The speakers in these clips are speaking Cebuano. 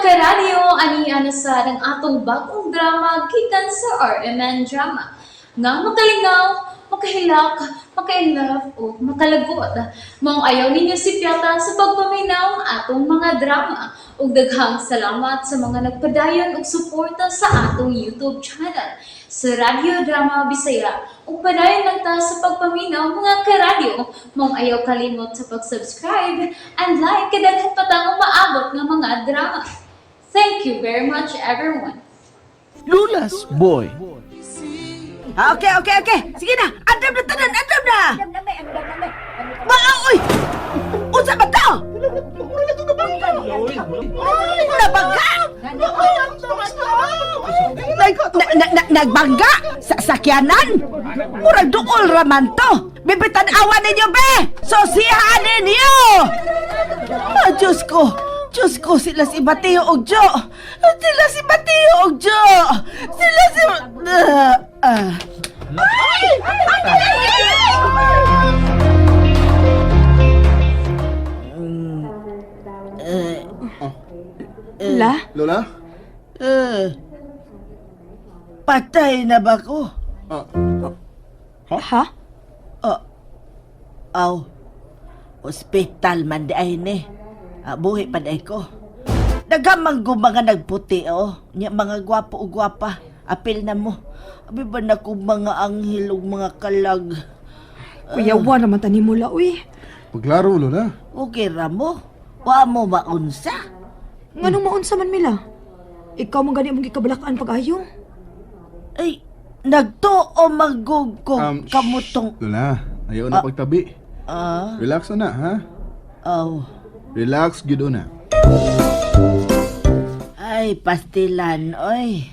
Karadyo, ani na sa ang atong bagong drama gikan sa RMN Drama nga makalingaw, makahilak, maka-inlove o makalagot. Maong ayaw ninyo sipyata sa pagpaminaw atong mga drama. Ug daghang salamat sa mga nagpadayon og suporta sa atong YouTube channel sa Radyo Drama Bisaya. Ug padayon lang ta sa pagpaminaw, mga karadyo. Maong ayaw kalimot sa pag-subscribe and like kay daghan pa tang umaabot nga mga drama. Thank you very much, everyone. Lola's Boy. Ah, okay. Sige na. Andam na tanan, andam na. Ba, oy! Unsa ba to? Nabangga! Na, na, nagbangga? Sa sakyanan? Murag duol raman to. Bibitan-awa ninyo, be! Sosihan ninyo! Ah, Diyos ko! Diyos ko, sila si Mateo og Jo! Sila si Mateo og Jo! Sila si... Ah, ah. Ay! Ay! Ay! La? Lola? Eh, patay na ba ko? Ah, Ha? Oh, aw, ospital man di ay ni. Ah, buhi pa di ay ko. Naghamang ko mga nagputi, oh. Nya mga gwapo o gwapa. Apil na mo. Abi ba na ko mga anghel ug mga kalag. Kuyawa naman tani mo la, uy. Paglaro, Lola. Okay ra mo. Wa mo maunsa. Nganong maunsa man mila? Ikaw man gani among gikabalakaan pag-ayo. Ay, nagtuo magugkog kamutong. Shh, Lola, ayaw na pagtabi. Ah, Relax na, ha? aw. Relax, gid na. Ay, pastilan, oy.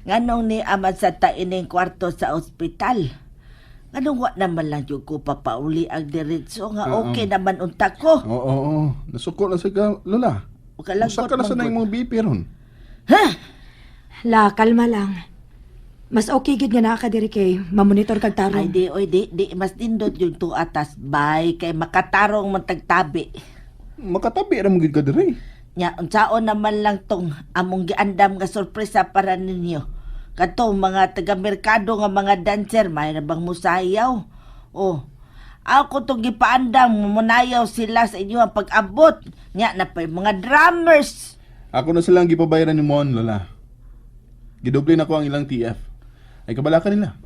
Nganong ni amad sa taining kwarto sa ospital? Nganong wa naman lang yung ko papauli ang diretso nga Oo. okay naman unta ko. Oo, oo, oo. Nasuko na sa ka, Lola. Ukalagot Usa ka na sa man nang gud. imong BP ron. Ha? La, kalma lang. Mas okay gid nga naa ka diri kay mamonitor kag Ay, tarong. di, oy, di, di. Mas nindot yung tuatas, bay. Kay makatarong man tagtabi. Makatabi ra mo gid ka diri. Nya, unsaon naman lang tong among giandam nga sorpresa para ninyo. Katong mga taga-merkado nga mga dancer, may na bang musayaw? Oh, ako tong gipaandam, munayaw sila sa inyo ang pag-abot. Nya, na pa yung mga drummers. Ako na silang gipabayaran ni Mon, Lola. Gidoble na ko ang ilang TF. Ay kabala ka nila.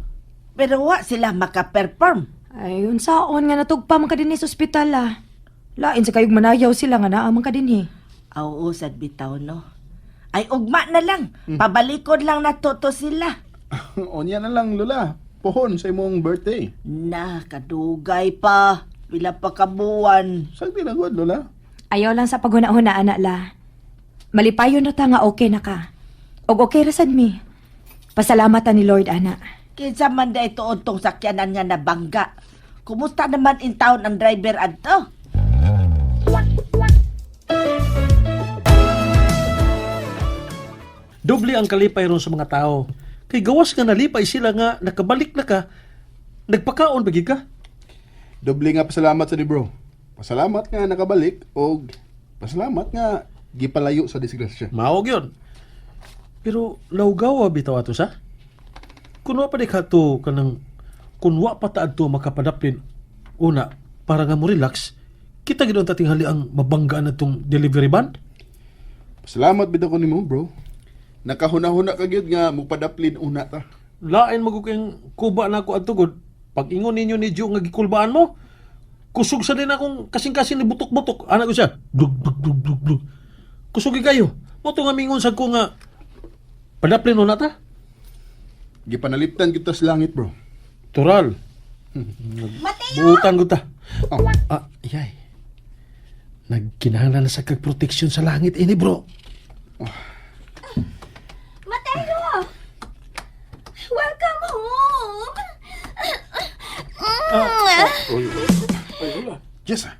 Pero wa sila makaperform. Ay, unsaon nga natugpa man ka dinhi sa ospital la. Lain sa kayog manayaw sila nga naa man ka dinhi. Aw, usad bitaw, no? Ay, ugma na lang. Pabalikod lang na to sila. Onya na lang, Lola. Pohon sa imong birthday. Na, kadugay pa. Pila pa kabuan. Sagdi na gud, Lola. Ayaw lang sa paghuna-huna ana la. Malipayon ra ta nga okay na ka. Og okay ra sad mi. Pasalamatan ni Lord ana. Kinsa man da ito tong sakyanan nga nabangga. Kumusta naman in town ang driver adto? Doble ang kalipay ron sa mga tao. Kay gawas nga nalipay sila nga nakabalik na ka, nagpakaon ba gid ka? Doble nga pasalamat sa ni bro. Pasalamat nga nakabalik og pasalamat nga gipalayo sa disgrasya. Maog yun. Pero lawgawa bitaw ato sa? Kunwa pa di ka to kanang kunwa pa ta adto makapadaplin una para nga mo relax kita gid unta tinghali ang mabanggaan natong delivery van. Pasalamat bitaw ko nimo, bro. Nakahuna-huna ka gyud nga mupadaplin una ta. Lain magud kayong kuba na ako adto gud. Pag ingon ninyo ni Joe nga gikulbaan mo, kusog sa din akong kasing-kasing ni butok-butok. Anak ko siya, blug blug blug blug blug. Kusog gyud kayo. Mo to nga mingon sad ko nga padaplin una ta. Gipanaliptan kita sa langit, bro. Tural. Buutan ko ta. Oh. Ah, yay. Nagkinahanglan na sa kag proteksyon sa langit ini, bro. Mateo! Welcome home! Yes, sir.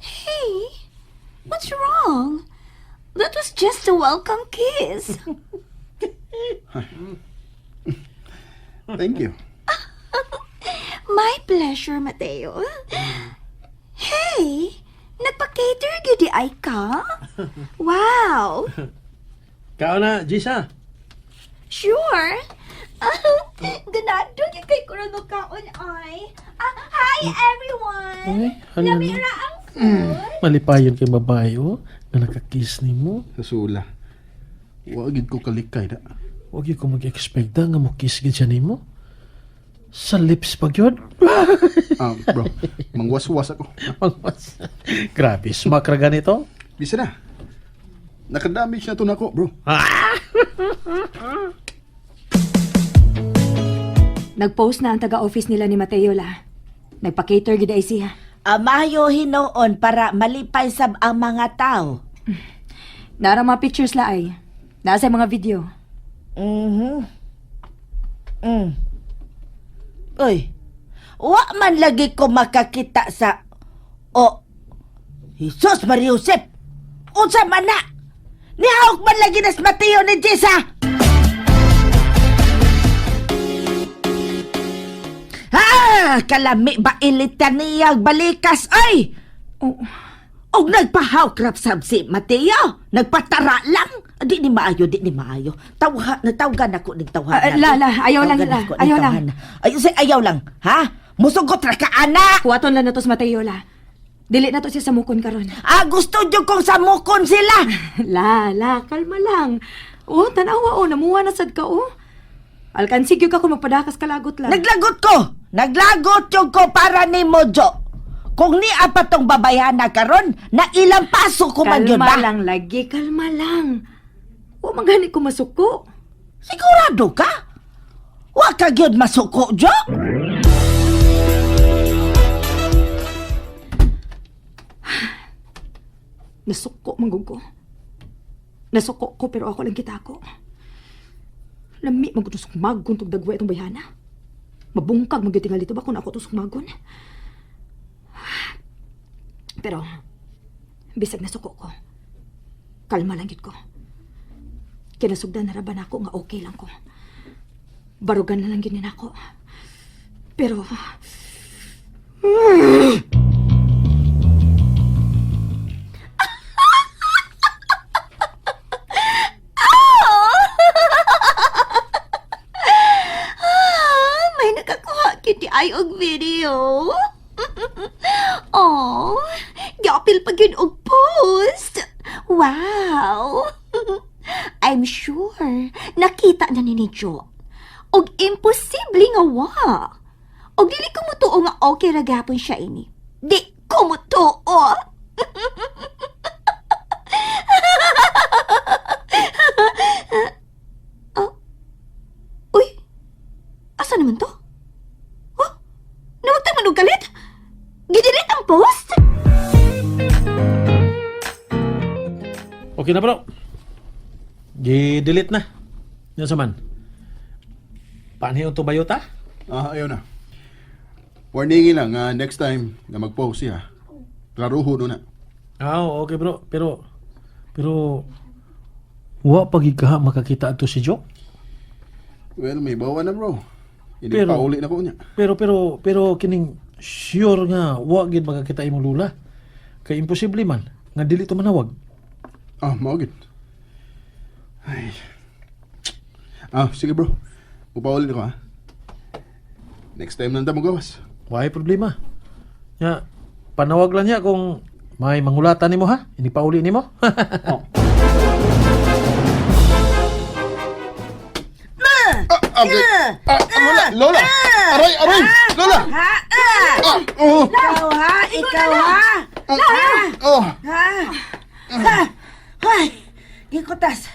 Hey, what's wrong? That was just a welcome kiss. Thank you. My pleasure, Mateo. Hey, Nagpa-cater gyud diay ka? Wow! Kao na, Jisa. Sure. Ganado gyud kay kuron mo kaon ay. Ah, hi everyone. Ay, hala Lami na. ra ang food. Malipayon kay babae, oh. Nga nakakiss ni mo. Sa sula. Wa gid ko kalikay na. Huwag yun ko mag-expect da nga mo kiss gid siya nimo. Sa lips pag yun. Ah, bro, mangwas-was ako. Mangwas. Grabe, smack ra ganito. Bisa na. Nakadamage na to nako, bro. Nag-post na ang taga-office nila ni Mateo la. Nagpa-cater gid ay siya. Amayo hinoon para malipay sab ang mga tao. Nara mga pictures la ay. Nasa mga video. Mhm. Uy. Wa man lagi ko makakita sa O Jesus Maria Josep. Unsa man na? Nihawk man lagi nas Mateo ni Jessa. Ha, kalami ba ilita niya balikas ay? Oh, Og nagpahawk rap sab si Mateo. Nagpatara lang. Di ni maayo, di ni maayo. Tawha, natawgan ako ning tawhana. Ah, la, la, ayaw lang, Tawgan la, ako ning ayaw lang. tawhana. Ay, say, ayaw lang, ha? Musugot ra ka, ana! Kuwaton lang na to sa Mateo la. Dili na to siya samukon karon. Ah, gusto nyo kong samukon sila! La, la, kalma lang. Oh, tanawa oh, namuha na sad ka oh. Alkansig gyud ka kung magpadakas kalagot la. Naglagot ko! Naglagot yung ko para ni Mojo. Kung ni apa tong babayhana karon, na ilang paso ko man yun Kalma ba? lang lagi, kalma lang. Wa man gani ko masuko. Sigurado ka? Wa ka gyud masuko, Jo? Nasuko man gud ko. Nasuko ko pero ako lang kita ko. Lami man gud to sukmagon tug dagway itong bayhana. Mabungkag man gyud tingali to ba kung ako to sukmagon. Pero bisag nasuko ko. Kalma lang gyud ko. Kinasugdan na ra ba nako nga okay lang ko. Barugan na lang gyud ni nako. Pero Ah, may nakakuha gyud diay og video. Oh, giapil pa gyud og post. Wow. I'm sure nakita na ni ni Jo. Og imposible nga wa. Og dili ko mutuo nga okay ra gapon siya ini. Di ko mutuo. Oh. Uy, asa naman to? Oh, nawagtan man og galit? Gidelete ang post? Okay na bro. Gi-delete na. Yan sa man. Paano yung tubayo ta? Ah, ayaw na. Warningin lang nga next time nga mag-post siya. Klaruho no na. Ah, okay bro. Pero, pero, wa pag ikaha makakita ato si Joe. Well, may bawa na bro. Hindi Pero- pa uli na ko niya. Pero, pero, pero, kining sure nga, wa gid makakita imong lula. Kay imposible man, nga dili to manawag. Ah, mao gid. Ay. Ah, sige bro. Upauli ko ha. Next time nanda mo gawas. Waay problema. Nya, panawag lang niya kung may mangulatan nimo ha. Hindi pa uli nimo. Oh. Ah, okay. Ah, Lola, Lola. Aray, aray. Lola. Ha? Ah! Ah, oh. Ikaw ha? Ikaw ha? Oh. Ha? Ha? Ay! Gikutas!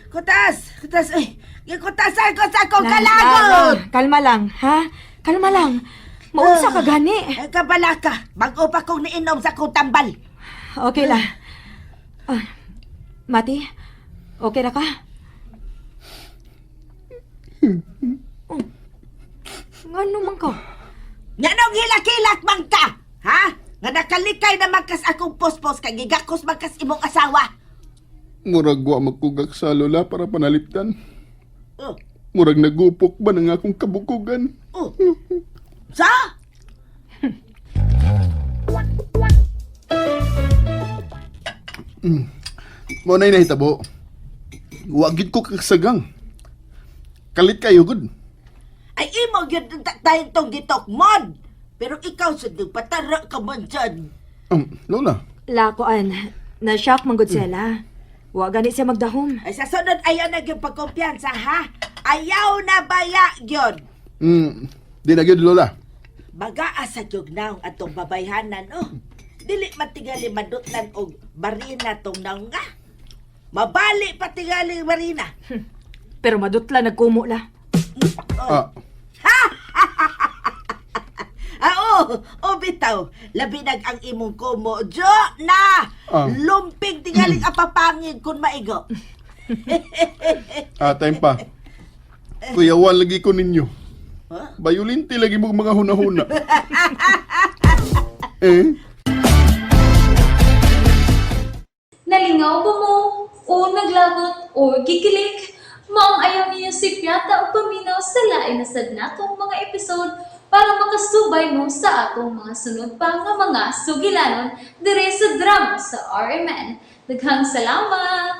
Kutas! Kutas! Uy! Gikutasan ko sa akong La, la, kalagot! kalma lang, ha? Kalma lang. Maunsa ka gani. Ay, kabala ka! Bago pa kong niinom sa akong tambal! Okay la. Ah, Mati, okay ra ka? Oh. Ngano man ka? Nganong hilak-hilak man ka? Ha? Nga nakalikay na man kas akong pospos kay gigakos man kas imong asawa. Murag wa magkugak sa Lola para panaliptan. Oh, Murag nagupok ba ng akong kabukugan? oh. Sa? Mo na nahitabo. Wa gid ko kasagang. Kalit kayo gud. Ay imo gyud tayo tong gitokmon. Pero ikaw sa patara ka man dyan. Lola. Lakoan, na-shock man gud sila. Wa gani siya magdahom. Ay sa sunod ayaw na gyud pagkumpiyansa ha. Ayaw na baya gyud. Di na gyud, Lola. Bagaa sa gyud naong atong babayhanan oh. Dili matingali madutlan og barina tong naong nga. Mabali pa tingali barina. Pero madutla nagkumo la. Ah, Ah, oh, oh bitaw. Labi nag ang imong kumo. Jo na. Ah. Lumping tingaling apapangid kun maigo. Ah, time pa. Kuyawan lagi ko ninyo. Bayulinti lagi mo mga hunahuna. Eh? Nalingaw ba mo? O naglagot o gikilig? Maong ayaw niyo si Piata o paminaw sa lain na sad natong mga episode para makasubay mo sa atong mga sunod pa nga mga sugilanon dire sa drama sa RMN. Daghang salamat!